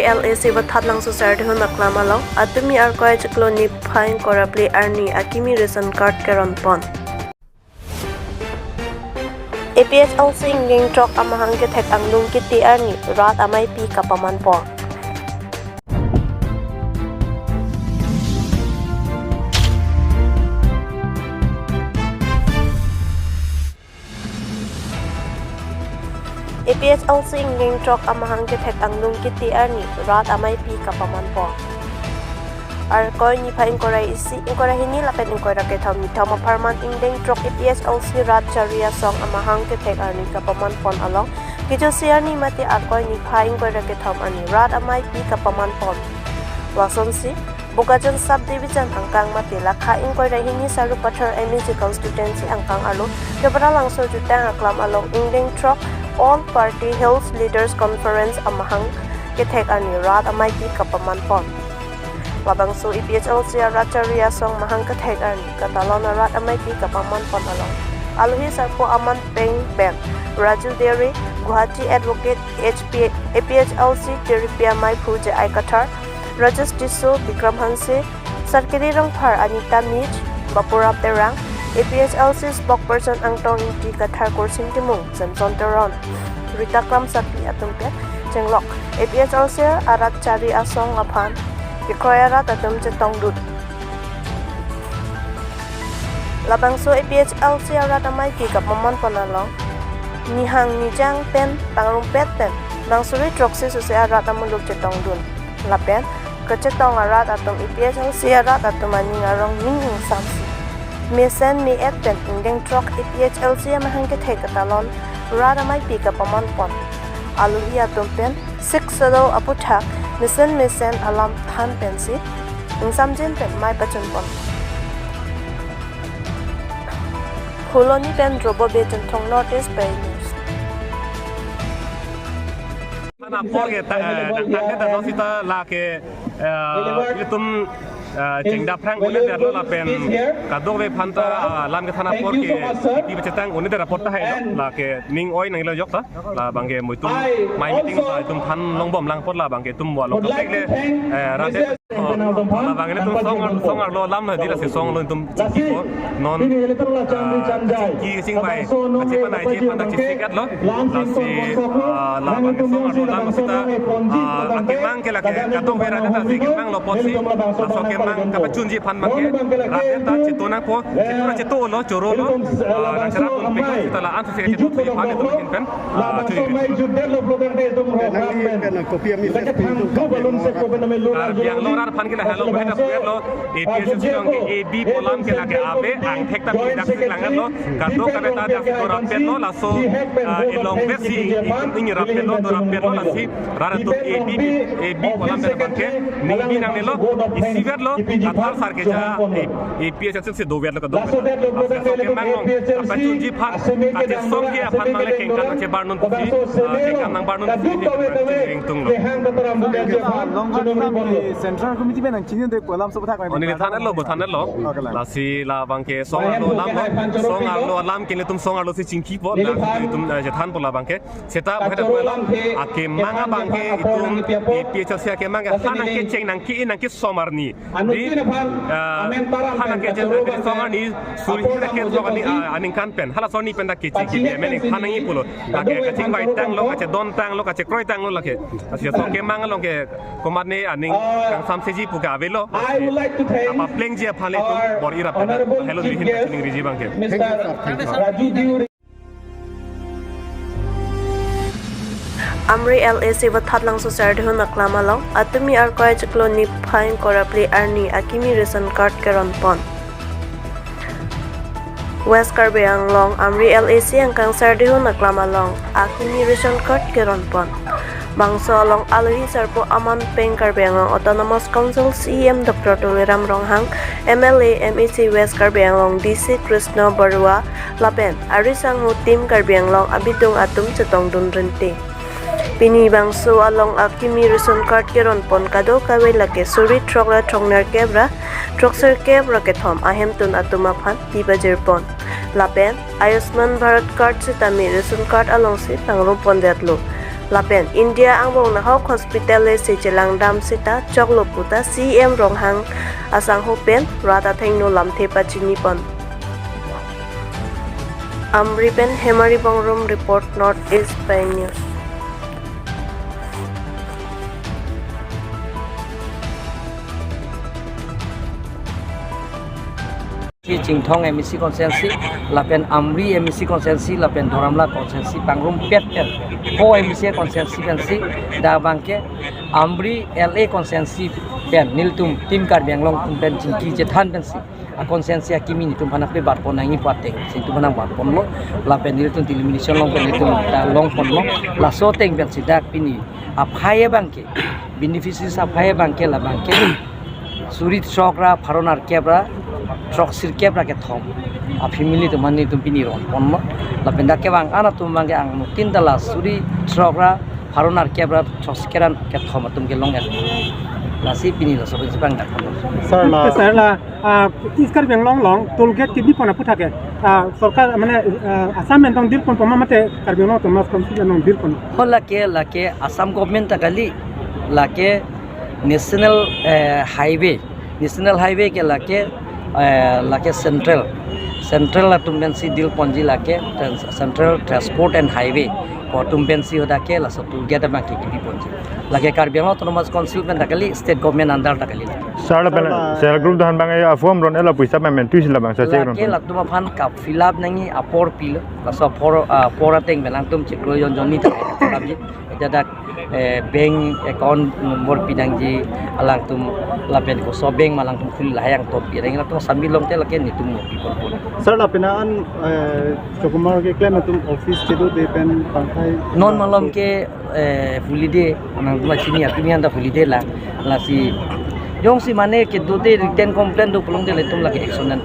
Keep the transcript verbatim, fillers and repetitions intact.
L A C Bathat Langso Sardihun aklam along Atumi Arkoi achiklo niphai ingkoi ra phli arni akimi ration card keron pon. A P H L C ingdeng throk amahang kethek angdung kiti arni rat ameipi kapaman pon. A P H L C ingdeng throk amahang kethek angdung kiti arni rat ameipi kapaman pon. Arkoi niphai ingkoi ra isi, ingkoi ra hini lapen ingkoi ra kethom nithom apharman ingdeng throk A P H L C rat chari asong amahang kethek arni kapaman pon along kechosi arni mate Arkoi niphai ingkoi ra kethom arni rat ameipi kapaman pon. Lasonsi Bokajan Sub Division angkang mate lakha ingkoi ra hini Sarupathar M A C constituency angkang arlo Tiprahalangso jutang aklam along ingdeng throk All Party Hills Leaders Conference amahang kethek arni rat ameipi kapaman pon. Labangso A P H L C arat chari asong mahang kethek arni katalon arat ameipi kapaman pon along alohi sarpo Aman Peng pen Raju Dere, Guwahati Advocate, H P, A P H L C Tiripi Amei Phu J I Kathar, Rajesh Tisso, Bikram Hanse, Sarkiri Rongphar, Anita Mij, Bapurap Terang, A P H L C spokesperson Angtong Ingti Kathar, Kursing Timung, Samson Teron, Rita Kramsapi atum pen chenglok A P H L C arat chari asong aphan kekroi arat atum chetongdun. Labangso A P H L C arat ameipi kapaman pon along nihang nijang pen pangrumpet pen bang suri throksi susi arat amuluk chetongdun. Lapen kachetong arat atum A P H L C arat atum aning arong ning ingsamsi mesen me-et pen ingdeng throk A P H L C amahang kethek katalon rat ameipi kapaman pon. Alohi atum pen Sixth Schedule aputhak mesen mesen alam than pensi ingsamjin pen mei pachun pon. Phuloni pen Drobo Bey Chinthong, North East Pei News. Apor ke ta, eh, nang tangke ta no sita lake, eh, ilitum, eh, chengdaphrang un-edetlo lapen kadokave aphan ta, ah, lam kethan apor ke ipi pachetang un-edet apot tahai lo, lake ning oi nangjilo jok ta, labangke muitum mei meeting ta itum than longbom lang apot labangke itum wa long kaprek le, eh, radet. Oh, labang ilitum song ar-, song arlo alam hadi lasi song arlo itum chingkipo. Non, ah, kachingki kachingvai, kachepanai ji aphan ta chesik-etlo. Lasi, ah, labang song arlo alam sita, ah, akemang ke lake kadokave radet ta si kemanglo apotsi, laso akemang kapachunji aphan abangke radet ta cheto nangpo, cheto ra chetolo, chorolo, ah, nang cherap pon pik sita la-an si cheto aphan itum pen. Ah, laso mei jutdetlo program te itum program pen. Kopi a message lake thangkhu balun se kopi name lo Karbi Anglong arat aphan ke lahelo, bahai ta puet lo, A P H L C along ke A B pu alam ke lake ave, angthek ta pindak si langdetlo, kadokave ta dak si dorap petlo, laso, ah, elong vet si itum ning rap petlo, dorap petlo, lasi rat atum A B, A B pu alam pen abangke ningbi nangnelo, isivetlo, Kathar sar keja, A P H L C si dovetlo kadokave. Laso akemang along kapachunji aphan, kachesongji aphan mangle kengkan nangchebardun si, ah, kengkan nangbardun si, ning tunglo. Central Committee pen nangchini de kolam so pathak. Oni le thanlo, bo thanlo. Okay, la. Lasi labangke song arlo alam lo, song arlo alam ke ilitum song arlo si chingkipo, la itum, eh, chethanpo labangke. Seta bahai ta puet lo, akemang abangke itum A P H L C akemang ke ha nangkecheng nangke-i nangkesomar ni. Di, eh, ha nangkecheng nangkesomar ni suri hini nangkesomar ni, ah, aningkan pen. Halaso arni pen ta keche kebi amen ha nangji pulo. Lake kachingvai tanglo, kachedon tanglo, kachekroi tanglo lake. Lasi laso akemang along ke komatne aning kangsamseji pu ke avelo. Lasi kapaplengji aphan le itum bor-i rap pen. Hello, di hin ta chiningriji abangke. Amri L A C Bathat Langso Sardihun aklam along Atumi Arkoi achiklo niphai ingkoi ra phli arni akimi ration card keron pon. West Karbi Anglong, Amri L A C angkang Sardihun aklam along akimi ration card keron pon. Bangso along alohi sarpo Aman Peng, Karbi Anglong Autonomous Council C E M Doctor Tuliram Ronghang, M L A, M A C West Karbi Anglong D C Krishna Barua lapen ari sangho Team Karbi Anglong abidung atum chetongdun rinte. Pini bangso along akimi ration card keron pon kadokave lake suri throk ra throknerkep ra throkserkep ra kethom ahemtun atum aphan pi pajir pon. Lapen Ayushman Bharat card sitame ration card alongsi pangrum pondetlo. Lapen India angbong nahok hospital le se chelangdam seta choklo puta C E M Ronghang asangho pen rat athengno lamthe pachini pon. Amri pen Hemari Bongrung report, North East Pioneer. Si Chinthong M A C constituency, lapen Amri M A C constituency, lapen Doramla constituency, pangrumpet pen, four M A C constituency pensi, dak abangke Amri L A constituency pen, nelitum Team Karbi Anglong atum pen chingki chethan pensi, a constituency akimi nelitum aphan nangkebatpon nangji pu ateng si nelitum aphan nangbatponlo, lapen nelitum delimitation along pen nelitum ta longponlo, laso ateng pensi dak pini aphai abangke, beneficiaries aphai abangke, labangke suri throk ra pharo nerkep ra throksi kep ra kethom a family atum aphan nelitum pini ronponlo. Lapen dak kevang an atum abangke angno tin ta la suri throk ra pharo nerkep ra throksi kep ra kethom atum kelong-et. Lasi pini laso pensi abang dak ponlo. Sir, la Sir, la, ah, East Karbi Anglong along toll gate kebi pon aphuthak ke, ah, sorkar, mane, ah, Assam pen tong dil ponpo ma mate Karbi Anglong Autonomous Council pen tong dil pon? Ho, lake, lake Assam government ta kali, lake National, eh, Highway, National Highway ke lake, eh, lake Central, Central atum pensi dil ponji, lake Trans-, Central Transport and Highway pu atum pensi hadak ke laso toll gate abangke kebi ponji. Lake Karbi Anglong Autonomous Council pen ta kali, state government under ta kali lake. Sir, lapen Sir, la self group atum aphan abang, eh, a form ron elo puisa payment tuisi labang sa check ron. Lake latum aphan ka fill up nangji apor pilo. Laso apor, ah, apor ateng pen alangtum chiklo jon jonni ta fill up ji. Dak, eh, bank account number pidangji alangtum, lapen koso bank ma alangtum khuli lahai angton pi, alangtum sami longte lake nelitum mo pi ponpo. Sir, lapen an, eh, chokomar keklem atum office kedo de pen pangthai non malom ke, eh, holiday, nangtum chini apini anta holiday la, lasi jongsi mane kedo de written complaint do pulote nelitum lake action dan.